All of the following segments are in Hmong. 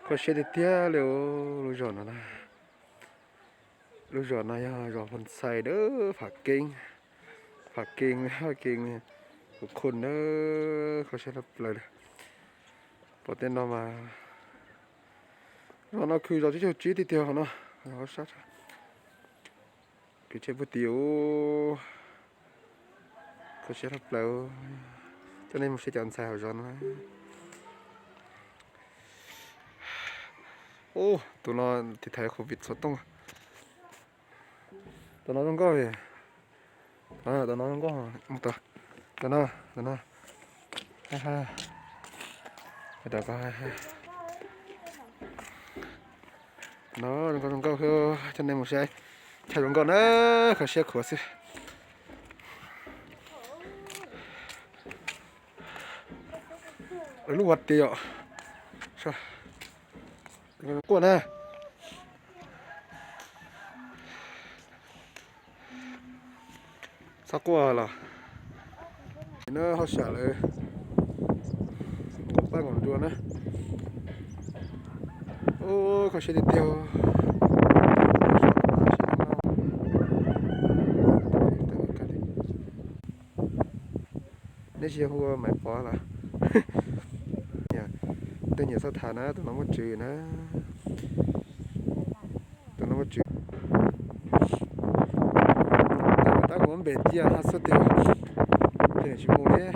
Kho siab tiag tiag li lub zos no na. Lub zos no yog zos Phoo Xais dawb Pham Keeb, Pham Keeb, Pham Keeb, Khoo Khoo na. Kho siab tshaj plaws li. Pom tej no mas zos no khw zos tsib caug tsib tiag tiag no. Sab kwv tsheb puag tim ub. Kho siab tshaj plaws. Coj nej mus saib cov ntxhais hauv zos no. Ub, tus no tiv thaiv COVID xov tooj. Tus no zoo nkauj li. Tus no zoo nkauj. Mus tod. Tus no, tus no. Tus no zoo nkauj zoo nkauj, coj nej mus saib. Chaw zoo nkauj na, kho siab khuav xwb. Lub ua tiag yom. Quaj na. Txhob quaj los. No hauj sam lawv quaj pab nkaus nruas na. Ub, kho siab tiag tiag. Neb tsis yog hu ua Maiv Pov los? Tus nyiam txhob tham na, tus no muaj tswv na. Tus no muaj tswv. Tab kuv muab npe cia no xwb tiag, ces nws tsis mus li.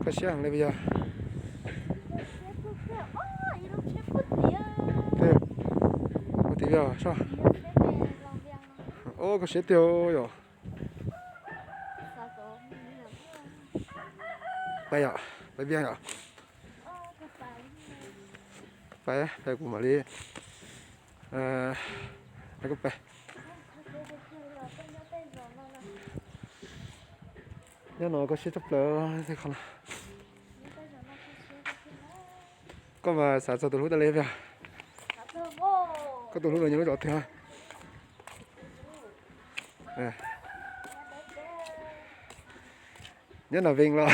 Kho siab heev li puas yog? Ua tiag, ub, kho siab tiag yom. Pais yom, pais viaj yom. Pais, pais kuv mam li, kuv pais. Nyob no kho siab tshaj plaws tej qhov no. Koj mas xav txog tus hlub tas li puas yog? Koj tus hlub los nyob lub zos twg? Nyob Nam Vees los?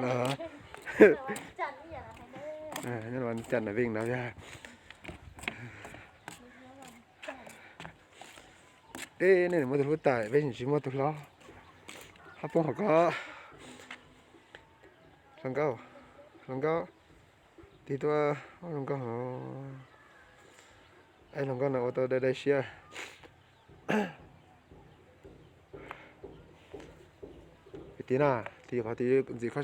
Los, nyob Nam Vees no yog. Eb, nej muaj tus hlub tas, peb tsis muaj tus hlob. Hab poob hauv ko. Hluas nkauj, hluas nkauj, tig tuaj, hluas nkauj, hluas nkauj no ua tau dai dai siab. Tig na, tig qhov tig ntxim kho